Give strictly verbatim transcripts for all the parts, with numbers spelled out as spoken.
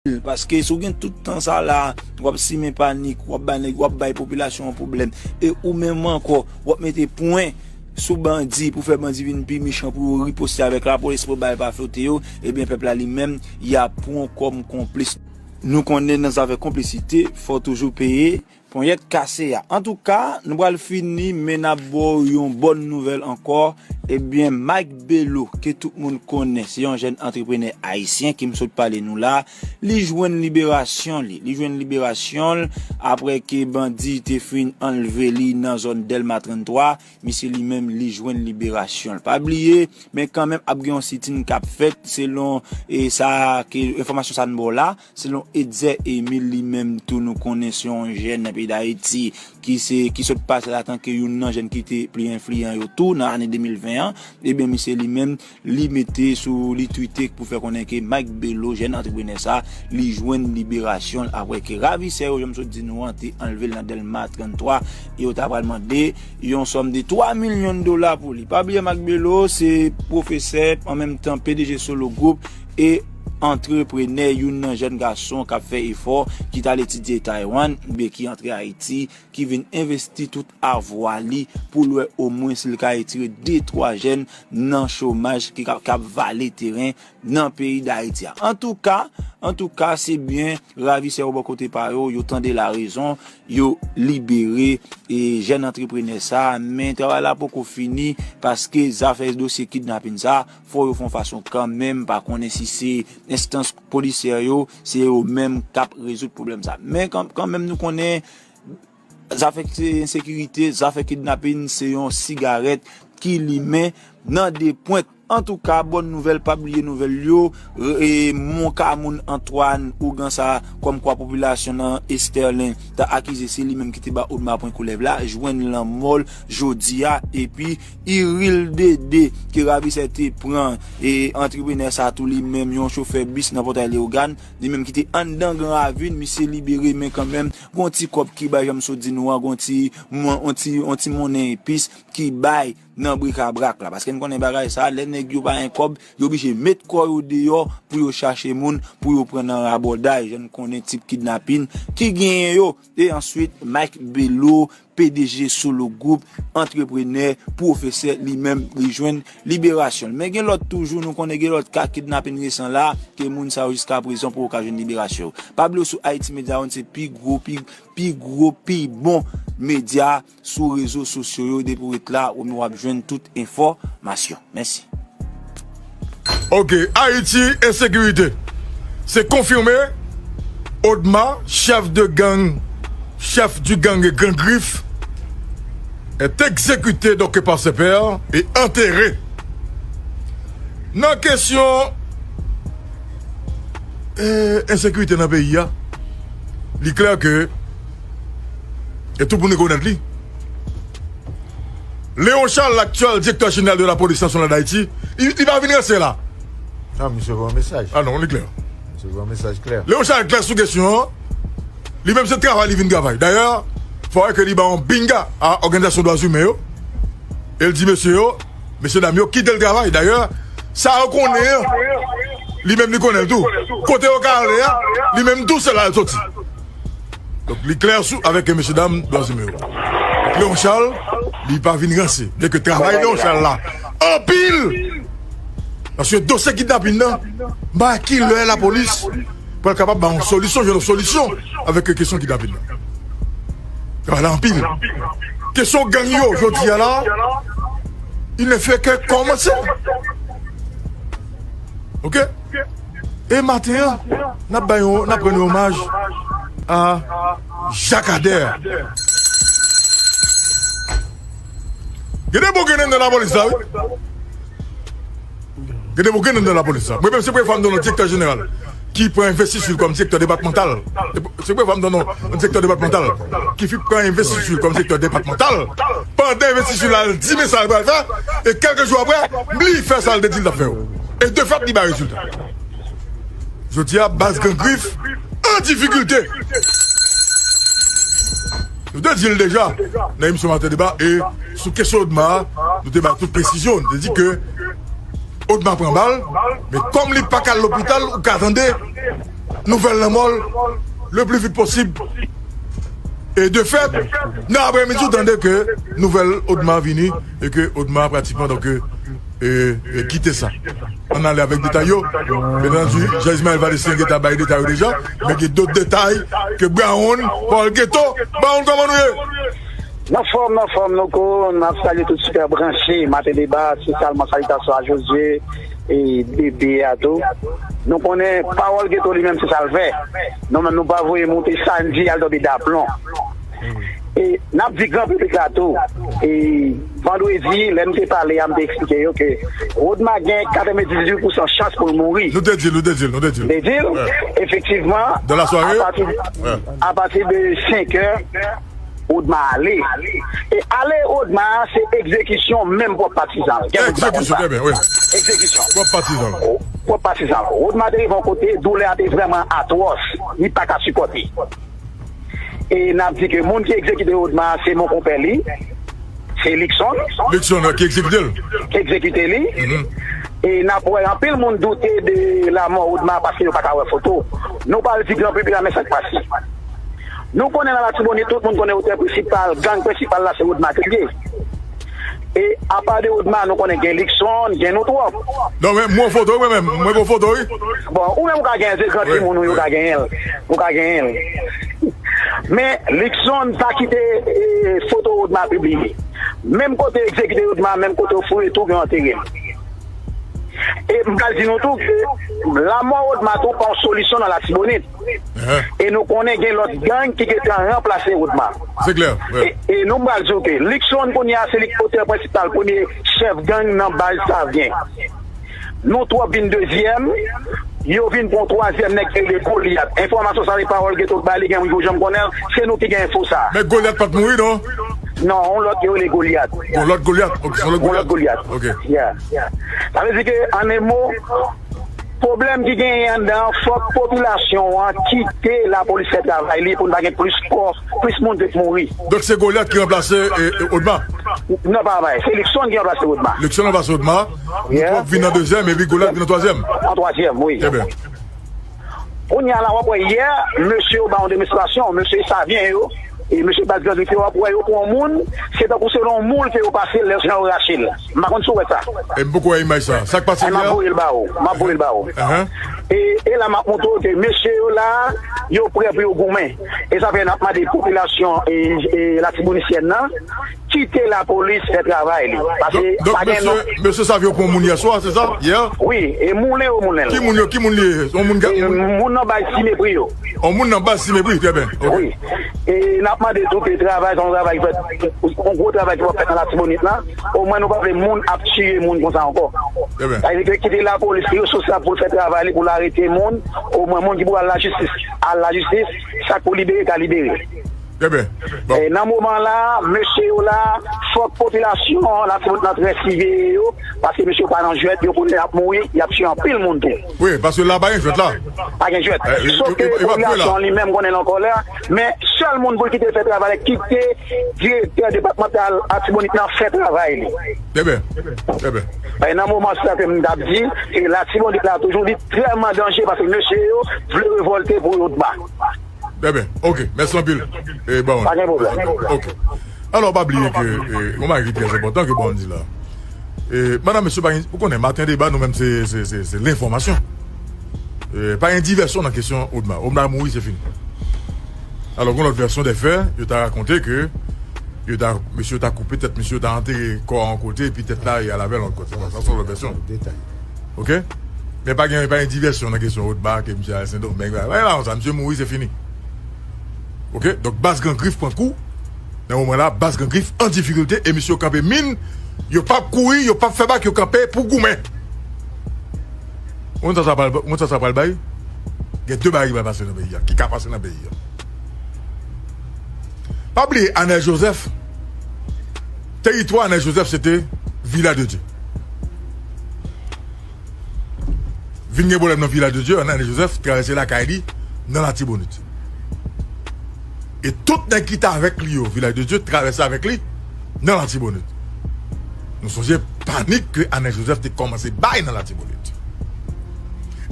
Paske si w gen tout tan sa la, w ap simen panik, w ap bay nèg, w ap bay popilasyon an pwoblèm. E ou menm ankò, w ap mete pwen sou bandi pou fè bandi vin pi mechan, pou yo riposte avèk lapolis, pou bal pa flote yo, ebyen pèp la li menm, y ap pran w kòm konplis. Nou konnen nan zafè konplisite, fò w toujou peye ponyèt kase a. Antouka, nou pral fini, men n ap ba w yon bòn nouvèl ankò. Ebyen, Mike Bello, ke tout moun konnen, se yon jèn antreprenè ayisyen ki m sot pale nou la. Li jwenn liberasyon li. Li jwenn liberasyon l apre ke bandi te fin anlve li nan zòn Dèlma trannntwa. Misye li menm, li jwenn liberasyon l. Pa bliye, men kanmenm ap gen yon sitin k ap fèt selon e sa ke enfòmasyon sa n ba w la. Selon Etzer Emile, li menm tou nou konnen se yon jèn nan peyi Dayiti ki se, ki sot pase la antanke youn nan jèn ki te pli enfliyan yo tou nan ane de mil ven an. Ebyen, misye li menm, li mete sou, li twite pou fè konnen ke Mike Bello, jèn antreprenè sa, li jwenn liberasyon l apre ke ravisè yo, jan m sot di nou an, te anlve l nan Dèlma trannntwa e yo ta pral mande yon sòm de twa milyon dola pou li. Pa bliye Mike Bello se pwofesè, an menm tan P D G Solo Group e antreprenè, youn nan jèn gason k ap fè efò, ki t al etidye Taiwan, oubyen ki antre Ayiti, ki vin envesti tout avwa li pou l wè omwen si l ka retire de twa jèn nan chomaj ki ka, k ap vale teren nan peyi Dayiti a. Antouka, antouka, se byen, ravisè yo bò kote pa yo, yo tande larezon, yo libere e jèn antreprenè sa a, men travay la poko fini, paske zafè dosye kidnapin sa a, fò yo fè yon fason kanmenm, pa konnen si se enstans polisyè yo, se yo menm k ap rezoud pwoblèm sa a. Men kan, kanmenm nou konnen zafè se ensekirite, zafè kidnapin se yon sigarèt ki limen nan de pwent. Antouka, bòn nouvèl, pa bliye nouvèl yo, e, Monkamoun Antoine, ougan sa, kòmkwa popilasyon nan Estèlen ta akize se li menm ki te ba Odma pwen koulèv la, jwenn lanmò l jodi a, epi Iril Dede, ke ravisè te pran, e, antreprenè sa tou li menm, yon chofè bis nan Pòtay Leyogàn, li menm ki te anndan Gran Ravin, misye libere, men kanmenm, gon ti kòb ki bay, jan m sot di nou an, gon ti, mon- on ti, on ti monnen epis ki bay nan brikabrak la. Paske n konnen bagay sa, lè nèg yo pa gen kòb, yo oblije met kò yo deyò pou yo chache moun, pou yo pran nan rabòday, jan n konnen tip kidnapin ki genyen yo. E answit, Mike Bello, P D G Solo Group, antreprenè, pwofesè, li menm, li jwenn liberasyon l. Men gen lòt toujou, nou konnen gen lòt ka kidnapin resan la, ke moun sa yo jiska prezan poko ka jwenn liberasyon yo. Pa bliye sou Haïti Media One, se pi gwo, pi, pi gwo, pi bon medya sou rezo sosyo yo, depi w ret la, ou menm w ap jwenn tout enfòmasyon. Mèsi. Ok, Ayiti, ensekirite. Se konfime, Odma, chef de gang, chef du gang Gran Grif, est exécuté donc par ses pairs et enterré. Nan kesyon, eh, ensekirite nan peyi a, li klè ke, e tout moun rekonèt li, Léon Charles, l'actuel directeur général de la police nationale d'Haïti, li, li pa vin ranse la. Non, misye voye yon mesaj. Ah non, li klè. Misye voye yon mesaj klè. Léon Charles klè sou kesyon an. Li menm se travay li vin travay. Dayè, fò wè ke li ba yon pinga a òganizasyon dwa imen yo. E l di mesye yo, mesye dam yo, kite l travay. Dayè, sa yo konnen an, li menm li konnen l tou. Kote yo ka ale a, li menm tou se la l soti. Donk, li klè sou, avèk mesye dam dwa imen yo. Donk, Léon Charles, li pa vin ranse. Byen ke travay Léon Charles la anpil. Paske dosye kidnapin nan, m pa wè kilè lapolis pral kapab ba yon solisyon, jwenn yon solisyon avèk kesyon kidnapin nan. Travay la anpil. Kesyon gang yo, jodi a la, il ne fait que commencer. Ok? E maten an, n ap bay yon, n ap rann omaj a Jacques Ader. Gen de bon grenn nan lapolis la, wi. Gen de bon grenn nan lapolis la. Mwen menm, se premye fwa m tande yon direktè jeneral ki pran envestitil kòm direktè depatmantal. Se premye fwa m tande yon direktè depatmantal ki fin pran envestitil kòm direktè depatmantal. Pandan envestitil la, l di men sa l pral fè, e kèlke jou apre, li fè sa l te di l t ap fè yo. E de fèt, li bay rezilta. Jodi a, baz Gran Grif an difikilte. Nou te di l deja nan emisyon Maten Deba, e sou kesyon Odma a, nou te bay tout presizyon. Nou te di ke Odma pran bal, men kòm li pa ka al lopital, ou ka tande nouvèl lanmò l le pli vit posib. E de fèt, nan aprèmidi, ou tande ke nouvèl Odma vini e ke Odma pratikman, donk, e, e, e kite sa. Ann ale avèk detay yo. Byen antandi, Jean Ismaël Valestin gentan bay detay yo deja, men gen dòt detay ke Brown, Paul Guetto, Brown, kòman nou ye? Nan fòm, nan fòm, nou ko, n ap salye tout sipè branche, Maten Deba, espesyalman salitasyon a Jozye e Bebe a tou. Nou konnen pawòl Geto li menm se sa l fè. Nou menm nou pa voye moute sann di al tonbe daplon. E n ap di gran piblik la tou, e vandredi, lè m te pale a, m te eksplike yo ke Rodma gen katrevendizuit pousan chans pou l mouri. Nou te di l, nou te di l, nou te di l. Te di l, efektivman, Dans la soirée? Apati, apati de senk è, Odma ale. E ale Odma a, se egzekisyon menm pwòp patizan l. Gen moun ki pa konn Egzekisyon, sa. Trè byen, wi. Egzekisyon. Pwòp patizan l. Pwòp patizan l. Odma te rive yon kote, doulè a te vrèman atwòs. Li pa ka sipòte. E n ap di ke moun ki egzekite Odma a, se mon konpè li, se Luckson, Luckson, ki egzekite l. ki egzekite li. E n ap wè anpil moun doute de lanmò Odma paske yo pa ka wè foto. Nou pral di gran piblik la men sa k pase. Nou konnen nan Latibonit, tout moun konnen otè prensipal, gang prensipal la se Odma ke l ye. E apa de Odma, nou konnen gen Luckson, gen nou twòp. Non, men mwen foto, mwen menm, mwen gon foto, wi. Bon, ou menm ou ka gen, se gran timoun ou, ou ka genyen l. Ou ka genyen l. Men Luckson pa kite e, foto Odma pibliye. Menm kote egzekite Odma, menm kote yo fouye tou, yo antere l. E m pral di nou tou ke lanmò Odma tou pa yon solisyon nan Latibonit. E nou konnen gen lòt gang ki gentan ranplase Odma. Se klè. E, e nou pral di w ke Luckson kounye a se li ki otè prensipal, premye chèf gang nan baz Savyen. Nou twòp vin dezyèm, yo vin pran twazyèm nèg ki rele Golyat. Enfòmasyon sa se pawòl Geto k bay, li gen moun ki janm konnen l, se nou ki gen enfo sa. Men Golyat pa t mouri, non? Non, yon lòt ki rele Golyat. Bon, lòt Golyat. Ok, se yon lòt Yon lòt Golyat. Golyat. Ok. Yeah. Sa vle di ke, an en mo, pwoblèm ki genyen anndan an, fòk popilasyon an kite lapolis fè travay li pou n pa gen plis kò, plis moun te mouri. Donk se Golyat ki ranplase e, e, Odma. Non, pa vre. Se Luckson ki ranplase Odma. Luckson ranplase Odma. Nou Yeah. Twòp vin an dezyèm epi Golyat vin an twazyèm. An twazyèm, wi. Trè byen. Kounye a la, w ap wè yè, mesye yo ba yon demonstrasyon, mesye Savyen yo, e mesye Baz Grangrif yo, w ap wè yo pran yon moun, se tankou se nan yon moul ke yo pase lè jan yo rache l. M pa konn si w wè sa. E m poko wè imaj sa. Sa k pase E m ap yè? voye l ba ou. M ap voye l ba ou. Ahan. E, e la, m ap montre w ke mesye yo la, yo prè pou yo goumen. E sa fè n ap mande popilasyon e, e Latibonisyèn nan, kite lapolis fè travay li. Paske Donk, pa gen non. mesye, mesye Savyen pran moun yè swa, se sa? Yè? Wi, e moulen yo moulen l. Ki moun yo? Ki moun li ye? Yon moun ka. E moun nan baz Ti Mepri yo. Yon moun nan baz Ti Mepri, trè byen. Ok. Wi. E n ap mande tou ke travay, se yon travay ki fèt, yon gwo travay ki pral fèt nan Latibonit la. Omwen nou pa vle moun ap tiye moun konsa ankò. Trè byen. Sa vle di ke kite lapolis resous la pou l fè travay li, pou l arete moun. Omwen moun ki pou al lajistis, al lajistis. Sa k pou libere, ka libere. Trè byen. Bon. E nan moman la, mesye yo la, fòk popilasyon an, Latibonit nan trè siveye yo, paske mesye yo pa nan jwèt, yo konnen y ap mouri, y ap tiye anpil moun tou. Wi, paske la pa gen jwèt la. Pa gen jwèt. Eh, Sof yo, ke yo, yo pa kwe la. popilasyon an li menm konnen l an kòlè, men sèl moun pou l kite fè travay, kite direktè depatmantal Latibonit nan fè travay li. Trè byen. Trè byen. E nan moman sa ke m t ap di, e Latibonit la toujou li trèman danje paske mesye yo vle revòlte pou yo t ba. Trè byen. Ok. Mèsi anpil. E bon. Pa gen pwoblèm. Ok. Alò, pa bliye ke e, yon bagay ki trè enpòtan ke bon di la. E, madanm, mesye, pa gen, ou konnen, Maten Deba, nou menm, se, se, se, se lenfòmasyon. E, pa gen divèsyon nan kesyon Odma. Odma mouri, se fini. Alò, gen lòt vèsyon dè fè, yo ta rakonte ke yo ta, mesye yo ta koupe tèt, mesye yo ta antere kò a yon kote, epi tèt la, y al avè l yon lòt kote. Sa, se yon lòt vèsyon. Ok? Men pa gen, pa gen divèsyon nan kesyon Odma, ke misye al Sendomeng, pa, pa gen sa, misye mouri, se fini. Ok? Donk, baz Gran Grif pran kou, nan moman la, baz Gran Grif an difikilte, e misye yo kanpe min, yo p ap kouri, yo p ap fè bak, yo kanpe pou goumen. Ou konn sa sa pral, ou konn sa sa pral bay? Gen de bagay ki pral pase nan peyi a, ki ka pase nan peyi a. Pa bliye, Anèl Jozèf, teritwa Anèl Jozèf, se te Vilaj de Dye. Vin gen pwoblèm nan Vilaj de Dye, Anèl Jozèf travèse lakay li nan Latibonit. E tout nèg ki t avèk li yo, Vilaj de Dye, travèse avèk li nan Latibonit. Nou sonje panik ke Anèl Jozèf te kòmanse bay nan Latibonit.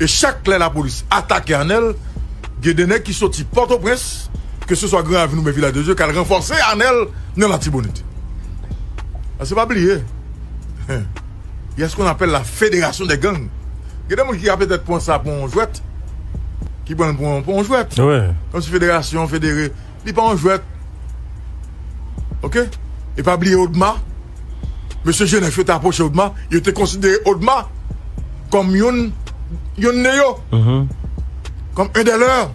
E chak lè lapolis atake Anèl, Gen de nèg ki soti Pòtoprens, ke se swa Gran Ravin oubyen Vilaj de Dye, k al ranfòse Anèl nan Latibonit. Paske pa bliye, il y a ce qu'on appelle la fédération des gangs. Gen de moun ki ka petèt pran sa pou yon jwèt, ki pran l pou yon, pou yon jwèt. Kòmsi federasyon, federe, li pa yon jwèt. Oke? E pa bliye Odma. Mesye Jenèf yo te apwoche Odma. Yo te konsidere Odma kòm youn, youn de yo. Kòm un des leurs.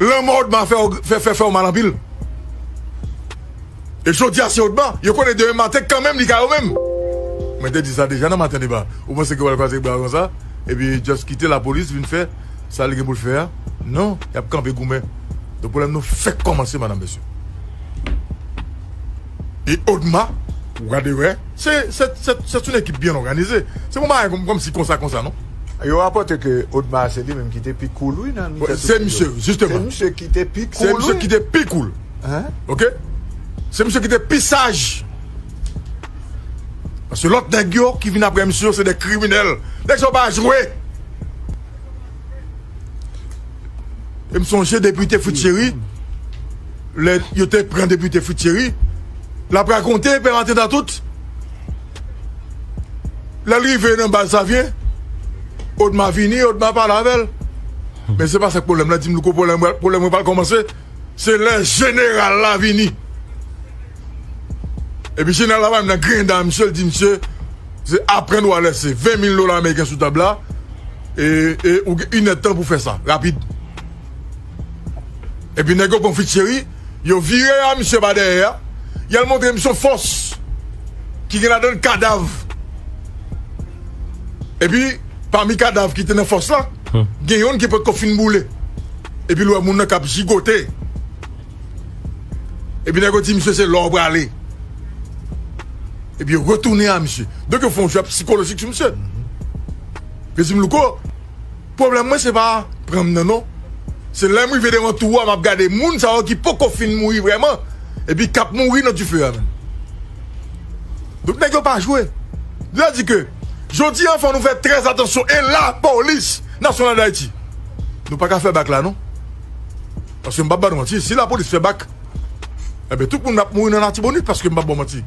Lanmò Odma fè, fè, fè, fè w mal anpil. E jodi a se Odma, yo konnen demen maten kanmenm li ka yo menm. Mwen te di sa deja nan maten deba. Ou panse ke w al kwaze bra konsa, epi just kite lapolis vin fè sa li gen pou l fè a? Non, y ap kanpe goumen. Donk pwoblèm nou fèk kòmanse, madam, mesye. E Odma, ou gade wè, se, se, se, se yon ekip byen òganize. Se yon bagay kòm, kòmsi konsa, konsa, non? Yo rapòte ke Odma se li menm ki te pi cool, wi, nan mitan tout nèg yo. Se misye, jisteman. Se misye ki te pi cool, wi. Se misye ki te pi cool. Oke? Se misye ki te pi saj. Paske lòt nèg yo ki vin apre misye yo se de kriminèl. Nèg sa yo pa jwe. E m sonje depite Fritz Chéry, lè yo te pran depite Fritz Chéry, l ap rakonte pè Maten Tatout. Lè l rive nan baz Savyen, Odma vini, Odma pale avè l. Men se pa sa k pwoblèm lan, di m louko pwoblèm, pwoblèm mwen pral kòmanse. Se lè jeneral la vini. Epi jeneral la pa menm nan grenn dan misye, l di misye, se aprann ou a lèse ven mil dola ameriken sou tab la, e, e ou gen inèdtan pou fè sa, rapid. Epi nèg yo pran Fritz Chéry, yo vire a misye pa dèyè a, y al montre misye yon fòs ki gen ladan l kadav. Epi, pami kadav ki te nan fòs la, gen yonn ki potko fin boule. Epi l wè moun nan k ap jigote. Epi nèg yo di misye se la w prale. Epi yo retounen a misye. Donk yo fè yon jwèt sikolojik sou misye. Yo di m, louko, pwoblèm mwen se pa pran m nan non. Se lè m rive devan tou a, m ap gade moun sa yo ki poko fin mouri vrèman, epi k ap mouri nan dife a menm. Donk nèg yo pa jwe. Sa di ke jodi a fò nou fè trè atansyon e lapolis nasyonal d Ayiti. Nou pa ka fè bak la non. Paske m p ap ba nou manti, si lapolis fè bak, enben tout moun ap mouri nan Latibonit, paske m p ap ba w manti.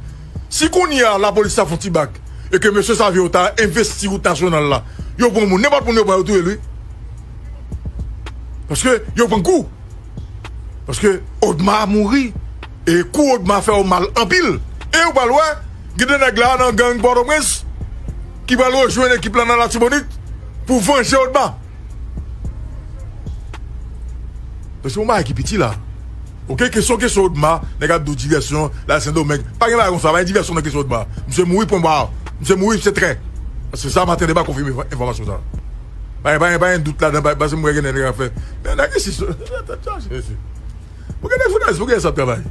Si kounye a lapolis ta fè yon ti bak e ke mesye Savyen yo ta envesti wout nasyonal la, yo pran moun, nenpòt moun yo pran yo touye l wi. Paske yo pran kou. Paske Odma mouri. E kou Odma fè yo mal anpil. E ou pral wè, gen de nèg la nan gang Pòtoprens ki pral rejwenn ekip la nan Latibonit pou vanje Odma. Donk se yon bagay ki piti la. Oke, kesyon, kesyon Odma, nèg ap di w divèsyon, la Sendomeng. Pa gen bagay konsa, pa gen divèsyon nan kesyon Odma. Misye mouri pwen ba. Misye mouri, se trè. Paske sa Maten Deba konfime enfò-, enfòmasyon sa. Pa gen, pa gen, pa gen dout ladan, pa, paske m wè gen nèg ap fè. Men nèg isi, tèt chaje, mesye. Pou gen nèg jounalis, pou gen sa ap travay.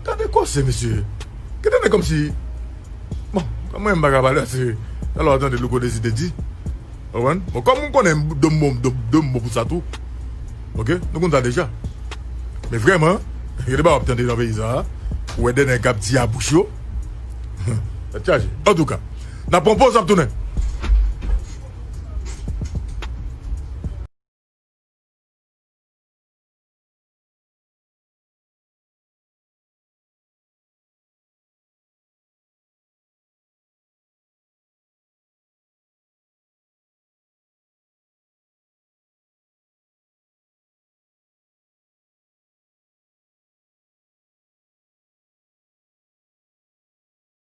Tande kòse, mesye. Gen de nèg kòmsi, bon, kòm mwen, m pa ka pale, se, talè w tande Louko Dezi te di. Ou konprann? Bon, kòm m konnen m, de m bon, de, de m bon pou sa tou. Oke? Nou konn sa deja. Men vrèman, gen de bagay w ap tande nan peyi sa a, ou wè de nèg k ap di a bouch yo. Tèt chaje. Antouka, n ap pran poz, n ap tounen.